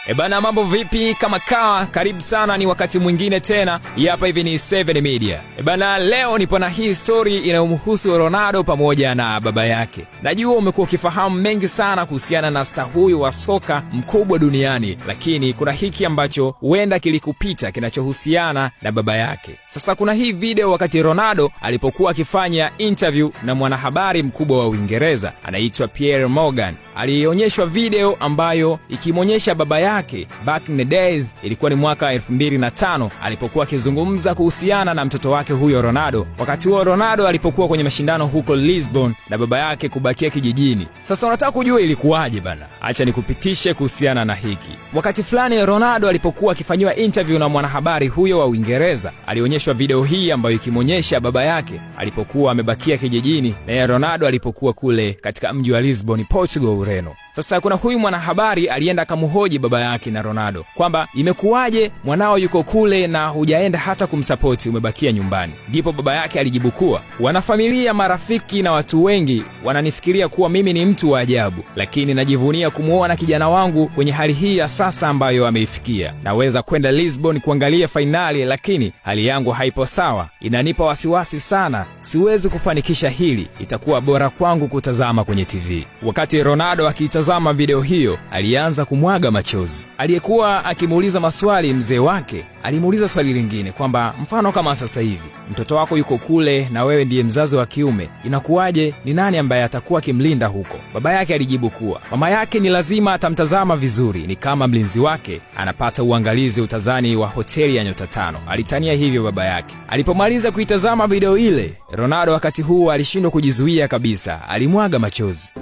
Ebana, mambo vipi? Kama kaa, karibu sana, ni wakati mwingine tena. Hapa hivi ni 7 Media. Ebana, leo nipo na hii story inayomhusu Ronaldo pamoja na baba yake. Najua umekuwa ukifahamu mengi sana kuhusiana na star huyu wa soka mkubwa duniani, lakini kuna hiki ambacho huenda kilikupita kinachohusiana na baba yake. Sasa kuna hii video wakati Ronaldo alipokuwa akifanya interview na mwanahabari mkubwa wa Uingereza anaitwa Pierre Morgan. Alionyeshwa video ambayo ikimwonyesha baba yake back in the days, ilikuwa ni mwaka 2005 alipokuwa akizungumza kuhusiana na mtoto wake huyo Ronaldo. Wakati huo Ronaldo alipokuwa kwenye mashindano huko Lisbon na baba yake kubakia kijijini. Sasa unataka kujua ilikuwaje bana? Acha nikupitishe kuhusiana na hiki. Wakati fulani Ronaldo alipokuwa akifanyiwa interview na mwanahabari huyo wa Uingereza, alionyeshwa video hii ambayo ikimwonyesha baba yake alipokuwa amebakia kijijini na yeye Ronaldo alipokuwa kule katika mji wa Lisbon, Portugal, Ureno. Sasa kuna huyu mwanahabari alienda akamhoji baba yake na Ronaldo kwamba imekuwaje mwanao yuko kule na hujaenda hata kumsupport, umebakia nyumbani. Ndipo baba yake alijibu kuwa wanafamilia, marafiki na watu wengi wananifikiria kuwa mimi ni mtu wa ajabu, lakini najivunia kumuona kijana wangu kwenye hali hii ya sasa ambayo ameifikia. Naweza kwenda Lisbon kuangalia fainali, lakini hali yangu haipo sawa, inanipa wasiwasi sana, siwezi kufanikisha hili, itakuwa bora kwangu kutazama kwenye TV. Wakati Ronaldo akitazama video hiyo, alianza kumwaga machozi. Aliyekuwa akimuuliza maswali mzee wake alimuuliza swali lingine kwamba mfano kama sasa hivi mtoto wako yuko kule na wewe ndiye mzazi wa kiume, inakuwaje? Ni nani ambaye atakuwa akimlinda huko? Baba yake alijibu kuwa mama yake ni lazima atamtazama vizuri, ni kama mlinzi wake, anapata uangalizi utazani wa hoteli ya nyota 5. Alitania hivyo baba yake. Alipomaliza kuitazama video ile, Ronaldo wakati huo alishindwa kujizuia kabisa, alimwaga machozi.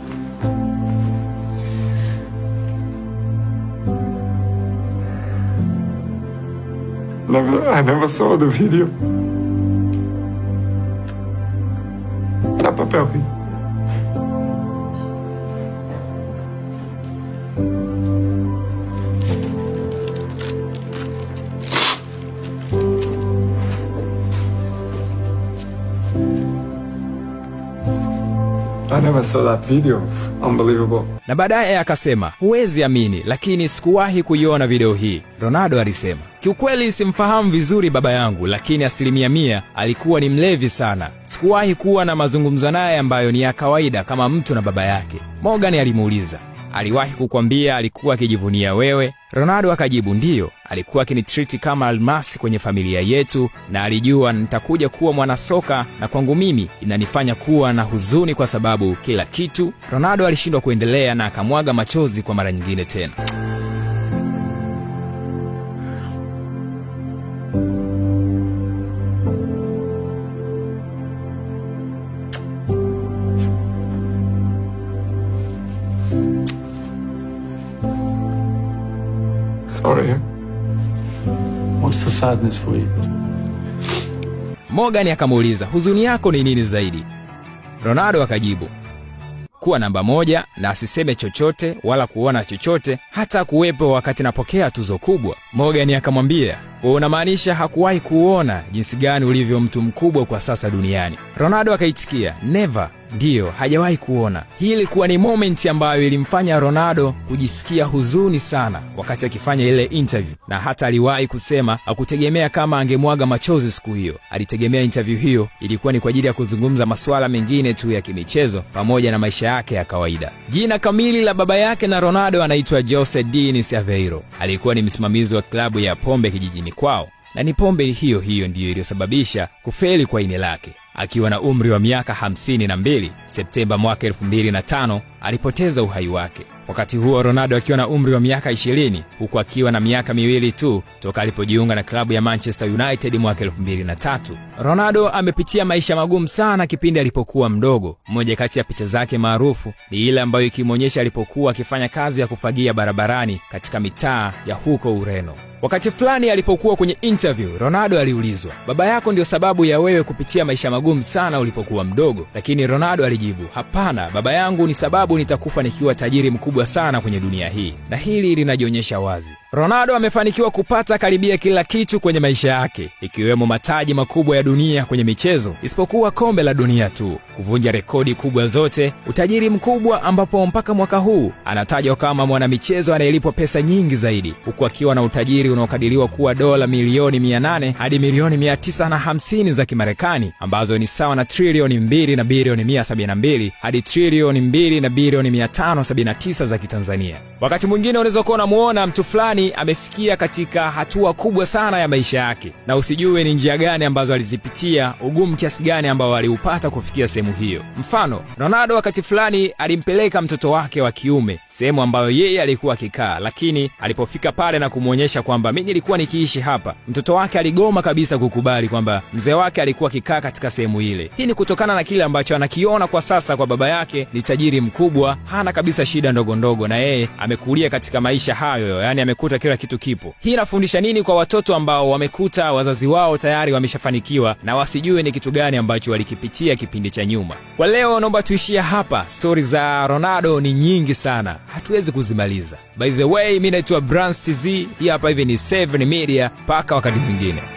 I never saw the video. N'a pas perdu. I never saw that video. Unbelievable. Na baadaye akasema, huwezi amini, lakini sikuwahi kuiona video hii. Ronaldo alisema, kiukweli simfahamu vizuri baba yangu, lakini 100% alikuwa ni mlevi sana. Sikuwahi kuwa na mazungumzo naye ambayo ni ya kawaida kama mtu na baba yake. Morgan alimuuliza, aliwahi kukwambia alikuwa akijivunia wewe? Ronaldo akajibu, ndiyo, alikuwa akinitreat kama almasi kwenye familia yetu na alijua nitakuja kuwa mwanasoka, na kwangu mimi inanifanya kuwa na huzuni kwa sababu kila kitu. Ronaldo alishindwa kuendelea na akamwaga machozi kwa mara nyingine tena. Sorry. What's the sadness for you? Morgan akamuuliza, huzuni yako ni nini zaidi? Ronaldo akajibu, kuwa namba 1 na asiseme chochote wala kuona chochote, hata kuwepo wakati napokea tuzo kubwa. Morgan akamwambia, unamaanisha hakuwahi kuona jinsi gani ulivyo mtu mkubwa kwa sasa duniani? Ronaldo akaitikia, never. Ndiyo, hajawahi kuona. Hii ilikuwa ni moment ambayo ilimfanya Ronaldo kujisikia huzuni sana wakati akifanya ile interview, na hata aliwahi kusema hakutegemea kama angemwaga machozi siku hiyo. Alitegemea interview hiyo ilikuwa ni kwa ajili ya kuzungumza masuala mengine tu ya kimichezo pamoja na maisha yake ya kawaida. Jina kamili la baba yake na Ronaldo anaitwa Jose Diniz Aveiro. Alikuwa ni msimamizi wa klabu ya pombe kijijini kwao, na ni pombe hiyo hiyo ndiyo iliyosababisha kufeli kwa ini lake. Akiwa na umri wa miaka 52, Septemba mwaka 2005 alipoteza uhai wake. Wakati huo Ronaldo akiwa na umri wa miaka 20, huku akiwa na miaka miwili tu toka alipojiunga na klabu ya Manchester United mwaka 2003. Ronaldo amepitia maisha magumu sana kipindi alipokuwa mdogo. Mmoja kati ya picha zake maarufu ni ile ambayo ikimuonyesha alipokuwa akifanya kazi ya kufagia barabarani katika mitaa ya huko Ureno. Wakati fulani alipokuwa kwenye interview, Ronaldo aliulizwa, baba yako ndio sababu ya wewe kupitia maisha magumu sana ulipokuwa mdogo? Lakini Ronaldo alijibu, hapana, baba yangu ni sababu nitakufa nikiwa tajiri mkubwa sana kwenye dunia hii. Na hili linajionyesha wazi. Ronaldo amefanikiwa kupata karibia kila kitu kwenye maisha yake, ikiwemo mataji makubwa ya dunia kwenye michezo, isipokuwa kombe la dunia tu, kuvunja rekodi kubwa zote, utajiri mkubwa ambapo mpaka mwaka huu anatajwa kama mwanamichezo anayelipwa pesa nyingi zaidi, huku akiwa na utajiri unaokadiriwa kuwa dola milioni 800 hadi milioni 950 za Kimarekani, ambazo ni sawa na trilioni 2 na bilioni 172 hadi trilioni 2 na bilioni 579 za Kitanzania. Wakati mwingine unaweza kuwa unamuona mtu fulani amefikia katika hatua kubwa sana ya maisha yake na usijue ni njia gani ambazo alizipitia, ugumu kiasi gani ambao aliupata kufikia sehemu hiyo. Mfano, Ronaldo wakati fulani alimpeleka mtoto wake wa kiume sehemu ambayo yeye alikuwa akikaa, lakini alipofika pale na kumuonyesha kwamba mimi nilikuwa nikiishi hapa, mtoto wake aligoma kabisa kukubali kwamba mzee wake alikuwa akikaa katika sehemu ile. Hii ni kutokana na kile ambacho anakiona kwa sasa kwa baba yake ni tajiri mkubwa, hana kabisa shida ndogo ndogo, na yeye amekulia katika maisha hayo, yani amekuta kila kitu kipo. Hii inafundisha nini kwa watoto ambao wamekuta wazazi wao tayari wameshafanikiwa na wasijue ni kitu gani ambacho walikipitia kipindi cha nyuma? Kwa leo naomba tuishie hapa. Stori za Ronaldo ni nyingi sana, hatuwezi kuzimaliza. By the way, mimi naitwa Brans TZ, hii hapa hivi ni 7 Media. Paka wakati mwingine.